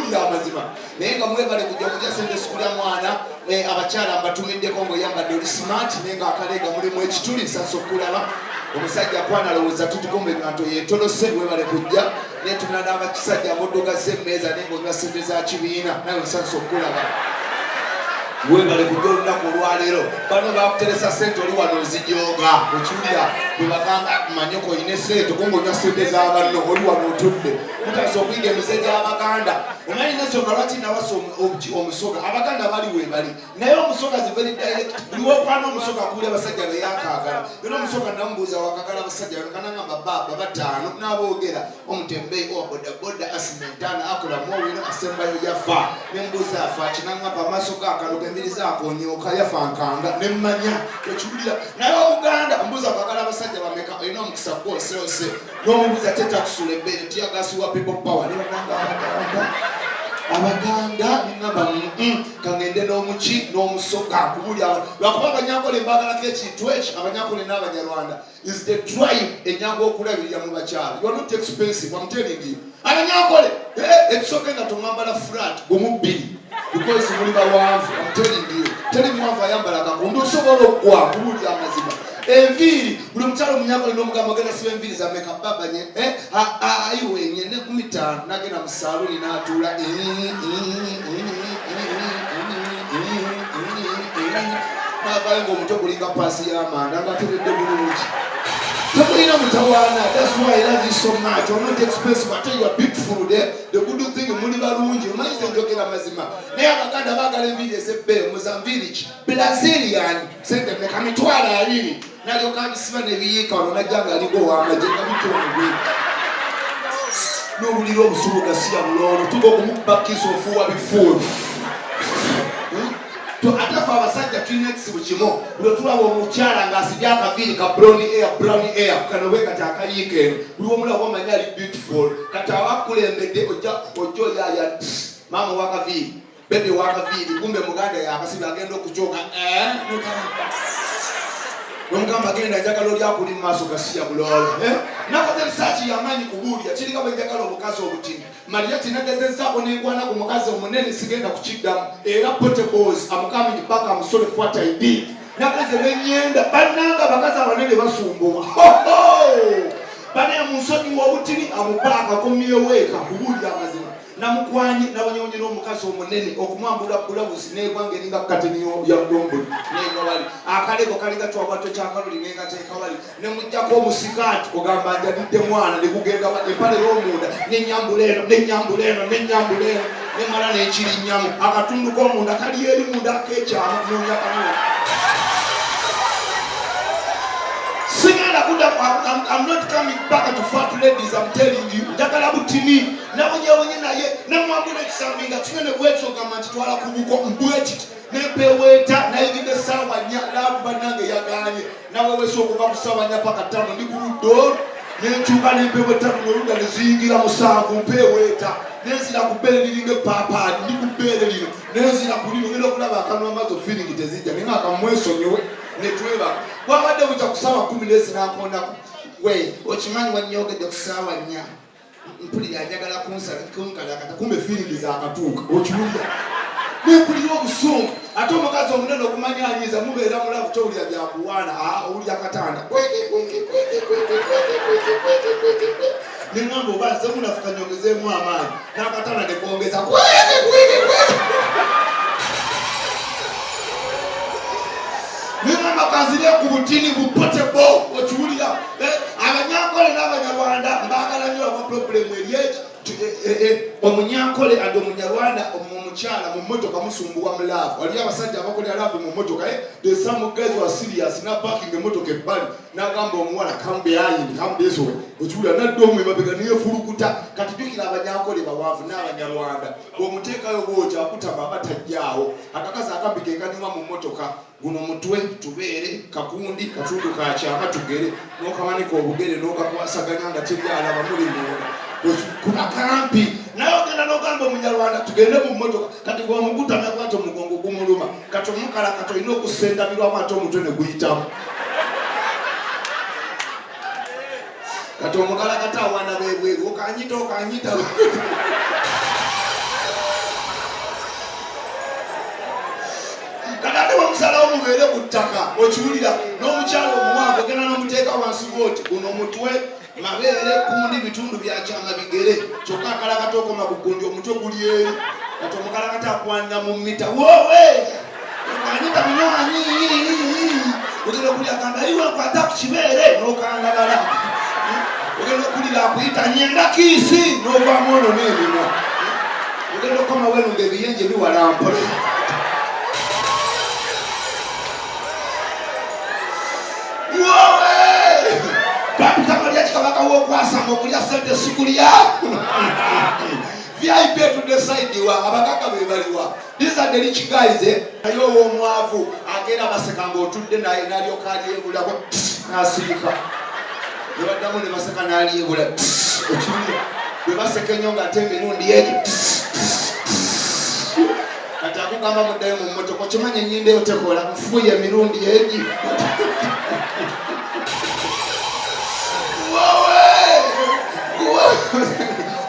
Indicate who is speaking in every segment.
Speaker 1: Nkubuulira amazima, naye nga mwebale kujja kujja sente sikula mwana. Abakyala mbatumiddeko ng'oyambadde oli smart, naye ng'akaleega mulimu ekituli. Nsasa okulaba omusajja kwanalowooza tutukumba enganto yetolose. Webale kujja netumula n'abakisajja ng'oddugaza emmeeza naye ng'onywa sente za kibiina. Nawe nsasa okulaba, webale kujja olunaku olwaleero. Bano bakuteresa sente, oli wano ozijooga. Okiwulira bwe bagamba manyoko olina sente, kumba onywa sente z'abanno. Oli wano otudde mutasa okuyiga emize gy'Abaganda. Omanyi nensonga lwaki nawasa omusoga? Abaganda bali webali, naye omusoga is very direct. Buli wokwana omusoga akuwulira abasajja beyakaagala. Era omusoga namubuuza, "Wakagala abasajja bameka?" Nangamba, "Baaba bataano." N'aboogera, omutembeyi, owa bodaboda, asimentana, akola mowino, asembayo yafa. Nembuuza, "Afa ki?" Nangamba, "Amaaso gaakaloga, embiri zaakonyooka, yafa nkanga." Nemmanya ekiwulira. Naye Omuganda mbuuza, "Kwagala abasajja bameka?" Olina omukisa gwonseose n'omubuuza, tetakusula ebbeere tiyagasiwa People Power. Ne bananga Abaganda, Abaganda ningamba, kangende n'omuki n'omusoga." Nkubulya lwakuba Abanyankole mbagalako ekintu eki. Abanyankole n'Abanyarwanda is the tribe enyangu okulabirira mu bakyala. You are not expensive, I'm telling you. Abanyankole, ekisooka nga tomwambala flat gumu bbiri because muli bawanvu. I'm telling you, teri muwanvu ayambala kakondo osobola okugwa. Kubulya amazima, enviiri, buli mukyalo omunyankole n'omugamba, "Ogenda siba enviiri za meka?" "Babanye ayiwenye ne 15." Nagenda mu saaluni n'atuula, navayo ng'omutwe gulinga paasi y'amanda, ng'ateredde bulungi, temulina mutawaana. That's why I love you so much. You're not expensive, ate you are beautiful. The good thing, muli balungi. Omanyi nze njogera mazima, naye Abaganda baagala enviiri ez'ebbeeyi. Muza nviiri ki? Brazilian. Sente meka? 20,000. Nalyoka abisiba nebiyiika wano, najja nga alinga ow'amagye nga bitondwe n'owulira obusubu gasiya buloolo tuga okumukuba kiso, ofuuwa bifuulu. Ate fe abasajja tulina ekizibu kimu. Buli tulaba omukyala ng'asibye akaviiri ka brown hair, brown hair kano bwe kati akayiika eno, buli omulaba omanyi ali beautiful. Kati aba akulembedde, ojja ojja oyaya maama wakaviiri, baby wakaviiri, kumbe muganda yakasibye. Agenda okukyoka nomugamba, "Genda, njagala oli akuli mu maaso gasiya buloolo." Nakoze research yamaanyi kubuulira, kiringa bwe njagala omukazi obutini Maria tinagezezaako nenkwana ku mukazi omunene, sigenda kukiddamu. Era potables, I'm coming back, I'm sorry for what I did. Nakaze nenyenda bannanga abakazi abanene basumbuwa bane munsonyiwa obutini amubaaka komyeweeka. Kubuulira amazima, namukwanye nabonyebonye n'omukazi omunene okumwambula bulawuzi negwanga eringa kateni ya domboli nenga wali akalego kalinga twabwato kyakaloli nengateeka wali nemugjako omusikaati, ogamba njadidde mwana negugenda empale y'omunda, nenyambula eno, nenyambula eno, nenyambula eno, nemala nenkirinnyamu akatundu k'omunda kali eri munda akekyama nonya kanona. Sigenda kudda. I'm not coming back to fat ladies, I'm telling you. Njagala butini. Nabonyebonye naye nemwambula ekisambi nga kinene bwekyo, gamba nti twala ku buko mbwekiti nempeweeta nayigidde essaawa 4. Love bannange yaganye nawewesa okuva ku ssaawa 4 paka 5. Ndi ku ludda olwo nenkyuka nempeweeta luno oludda neziyingira 7. Mpeweeta nenzira ku bbeere liringa epaapaali, ndi ku bbeere lino nenzira ku lino, ngenda okulaba akanwa amaazo feeling tezijja, naye nga akamwesonyiwe netwebaka. Bwabadde bukya ku ssaawa 10 nezinankonako, "We okimanyi wanyogedde ku ssaawa 4, mpulira njagala kunkalakata." Kumbe feeling zakatuuka. Okiwulira nempulira obusungu. Ate omukazi omunene okumanya anyiza, mubeera mu love, towulira byakuwaana, owulira katanda neŋamba oba nze munafuka nyongezeemu amaanyi n'akatanda nekwongeza. Neŋamba kanzire ku butini bupotable. Okiwulira, Abanyankole n'Abanyarwanda mbagala nnyo. Aba problem eri eki, omunyankole and omunyarwanda omukyala mu motoka musumbuwa mu love. Waliyo abasajja abakolera love mu motoka. There's some guys who are serious, na parking emotoka ebbali n'agamba omuwala, "Come behind, come this way." Okiwulira, nadda omu emabega neyefulukuta. Kati jjukira Abanyankole bawanvu n'Abanyarwanda, bw'omuteekayo bwoti akutama aba tajjaawo. Akakazi akambi ke kanyuma mu motoka, guno mutwe tubeere kakundi katundu kakyama tugere n'okamanika obugere n'okakwasaganya nga tebyalaba muli munda kuba kampi. Naye ogenda n'ogamba Omunyarwanda, "Tugende mu mmotoka." Kati bwomukutamya bwati omugongo gumuluma. Kati omukala kati olina okusendabirwamu ate omutwe ne guyitamu. Kati omukala kati awaana bebweru okanyita okanyita. Ebigere ku ttaka, okiwulira? N'omukyala omuwanvu ogenda n'omuteeka wansi bwoti, guno omutwe, mabeere, kundi, bitundu byakyama, bigere. Kyokka akalakata okoma ku gundi, omutwe guli eri. Kati omukalakata akwanira mu mita wowe anyita munywanyi, ogenda okulya agamba iwe nkwata ku kibeere n'okangabala. Ogenda okulira akuyita nyenda kiisi n'ovaamu ono n'emimwa. Ogenda okukoma wenu ng'ebiyenje biwalampola. Babitama lya kikabaka w'okwasama okulya sente sikulya VIP etudde side wa abagagga be baliwa? These are the rich guys, eh? Naye ow'omwavu agenda baseka ng'otudde naye, n'alyoka alyebulako n'asirika, ne baddamu ne baseka n'alyebula. Okiwulira bwe baseka ennyo ng'ate emirundi egi. Kati akugamba muddayo mu mmotoka, okimanyi ennyindo eyo tekola, nfuuye emirundi egi. Wowe!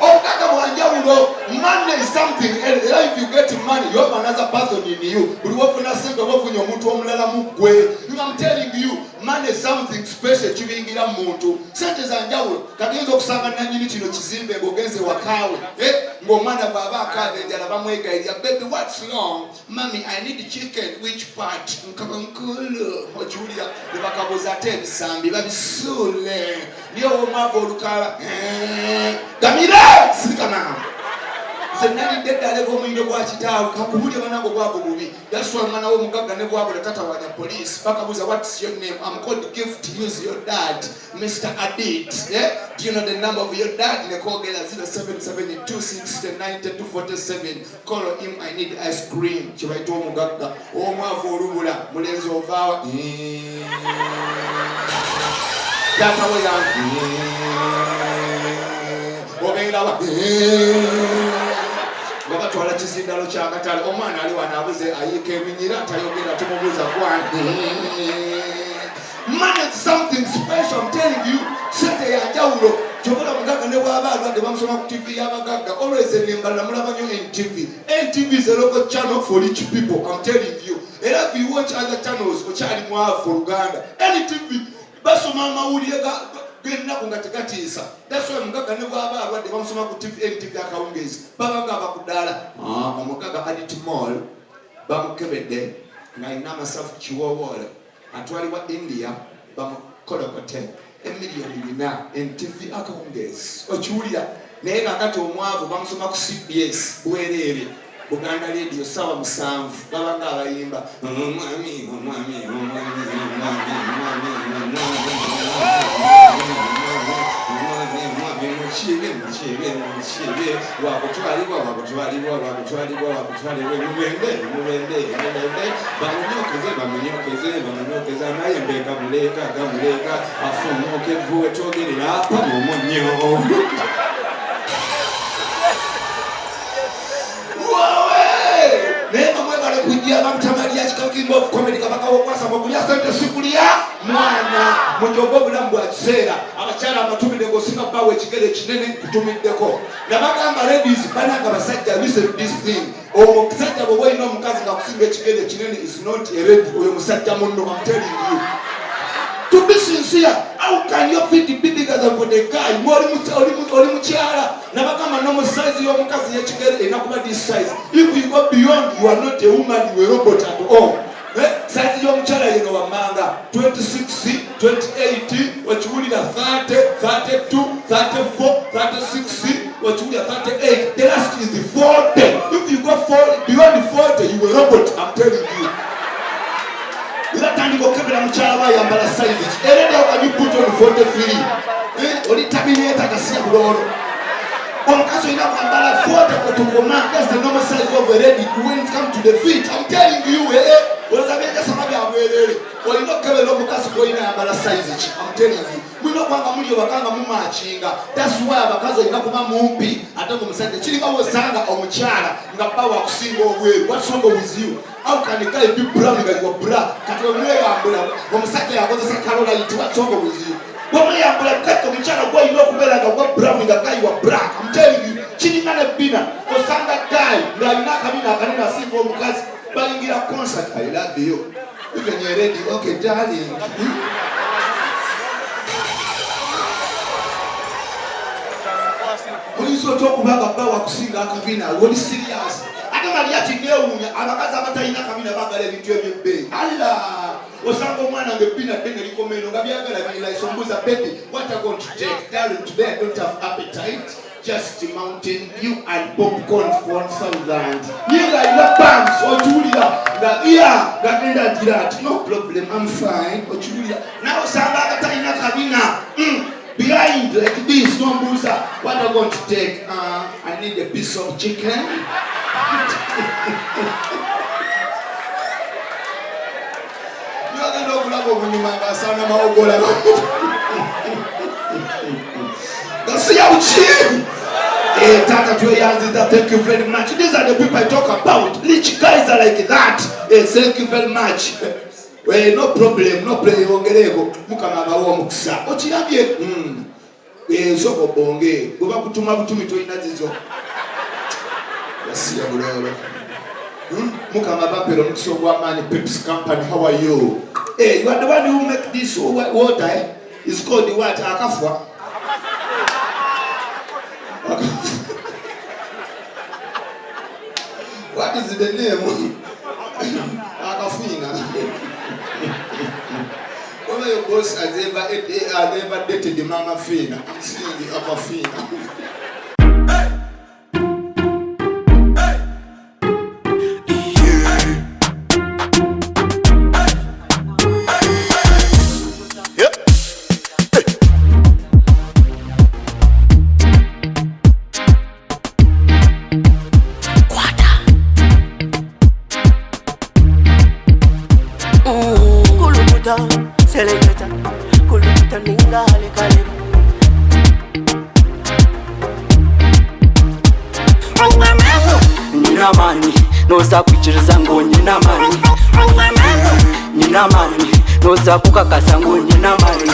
Speaker 1: Obugagga bwanjawulo. Money is something else. Era if you get money, you have another person in you. Buli wofuna sente oba ofunye omuntu omulala mu ggwe. I'm telling you, money is something special kibingira mu muntu. Sente za njawulo. Kati oyinza okusanga nannyini kino kizimbe ng'ogenze wakaawe, eh, ng'omwana bw'aba akaaba enjala bamwegayirira, "Baby, what's wrong?" "Mummy, I need chicken." "Which part?" "Nkulu." Okiwulira ne bakabuuza ate ebisambi babisuule. Naye ow'omwavu olukaaba, eh, gamire sirika maama, nze nalidde eddala eg'omuyindo gwa kitaawe kakubulye banange obwavu bubi. That's why omwana w'omugagga ne bwabula tatawanya police. Bakabuuza, "What's your name?" "I'm called Gift." "Use your dad." "Mr Adit, yeah? Do you know the number of your dad?" Nekwogera 0772690247. "Call him, I need ice cream." Kyebayita omugagga. Omwavu olubula, mulenzi ovaawa, taata we yange obeerawa, nga batwala kizindalo kyakatale. Omwana ali wano abuze, ayiika eminyira, tayogera, tumubuuza gwani. Money is something special, I'm telling you. Sente yanjawulo. Kyobola mugagga ne bw'aba alwadde bamusoma ku TV y'abagagga. Always enembala namulaba nnyo NTV. NTV is a local channel for rich people, I'm telling you. Era if you watch other channels, okyali mwavu. Oluganda NTV basoma amawulire g'ennaku nga tegatiisa. That's why mugagga ne bw'aba alwadde bamusoma ku TV NTV akawungeezi, baba nga abakudaala. Ah, omugagga Adit Mall bamukebedde ng'alina amasavu kiwoowoole, atwalibwa India bamukolokote emiliyoni 4. NTV akawungeezi, okiwulira? Naye kakati omwavu bamusoma ku CBS bwereere, Buganda Radio sawa 7, babanga abayimba omwami, omwami, omwami, omwami, omwami, omwami, omwami, mukibe, mukibe, mukibe, wakutwalibwa, wakutwalibwa, wakutwalibwa, wakutwalibwa mubende, mubende, mubende, bamunyokeze, bamunyokeze, bamunyokeze, amayembe gamuleeka, gamuleeka, afuumuuka evvu wetwogerera apa mumunyo. Wowe! Naye nga mwebale kujja bamutamalya kika King of Comedy, kabaka wokwasama okulya sente sikulya mwana mujoga obulamu bwa kiseera. Abakyala abatumidde ng'osinga bbaawo ekigere ekinene nkutumiddeko. Nabagamba, ladies bananga basajja, listen to this thing. Omusajja bw'oba olina omukazi nga kusinga ekigere ekinene is not a lady, oyo musajja munno. I'm telling you to be sincere, how can your feet be bigger than for the guy? Ng'oli mukyala. Nabagamba no size y'omukazi y'ekigere erina kuba this size. If you go beyond, you are not a woman, you are a robot at all. Eh, size y'omukyala yeno wammanga 26, 28, okiwulira, 30, 32, 34, 36, okiwulira, 38. The last is 40. If you go 40, beyond 40, you are a robot, I'm telling you. Era tandika okukebera mukyala we ayambala size ki. Era nawe can you put on 43? Eh, oli terminator gasiya buloolo. Omukazi olina kwambala 40 kwetukoma. That's the normal size of a lady when it come to the feet, I'm telling you. Eh, eh, olowooza byejasama bya bwereere. Olina okukebera omukazi gwolina ayambala size ki, I'm telling you. Mulina okuba nga muli ewaka nga mumakinga. That's why abakazi olina kuba mumpi ate nga omusajja kiringa wosanga omukyala nga bba wakusinga obweru. What's wrong with you? How can a guy be brown nga you are black? Kati wemweyambula omusajja yakozesa colour light. What's wrong with you? Bwemweyambula kati omukyala gwolina okubeera nga gwa brown nga guy wa black, I'm telling you. Kiringa nebbina, osanga guy ng'alina akabina akanene asinga omukazi, bayingira concert, "I love you." Even you're ready. Okay, darling. Oyinza otya okuba nga bba wakusinga akabina oli serious ate mali ati neewuunya abakazi abatalina kabina baagala ebintu ebyebbeeyi alla osanga omwana nga ebbina ddene likoma eno nga byagala biraiso mbuuza baby what are going to take darling today I don't have appetite just mountain dew and popcorn for 1000 naye nga alina banks okiwulira nga iya ngagenda agira ati no problem I'm fine okiwulira nawe osanga akatalina kabina Behind like this nombuuza what are going to take I need a piece of chicken agenda okulaba obunyuma nga asaana mawogola gasiya buki. Eh, tata tweyanziza, thank you very much. These are the people I talk about. Rich guys are like that. Eh, thank you very much. Eh, no problem, no problem, yongereko mukama abawe omukisa okirabye. Eh, sooka obonge bwe bakutuma butumi tolina zizo gasiya buloolo. Mukama bampera omukisa ogw'amaanyi. Peps Company, how are you? Eh, you are the one who make this water, eh? It's called what? Akafwa. What is the name? Akafiina. Whether your boss has ever dated Mama Fina, I'm seeing Akafina.
Speaker 2: Kulukuta, seleketa, kulukuta ninga kaleba. Nyina amaanyi noza kwikiriza ngu nyina amaanyi, nyina amaanyi noza kukakasa ngu nyina amaanyi.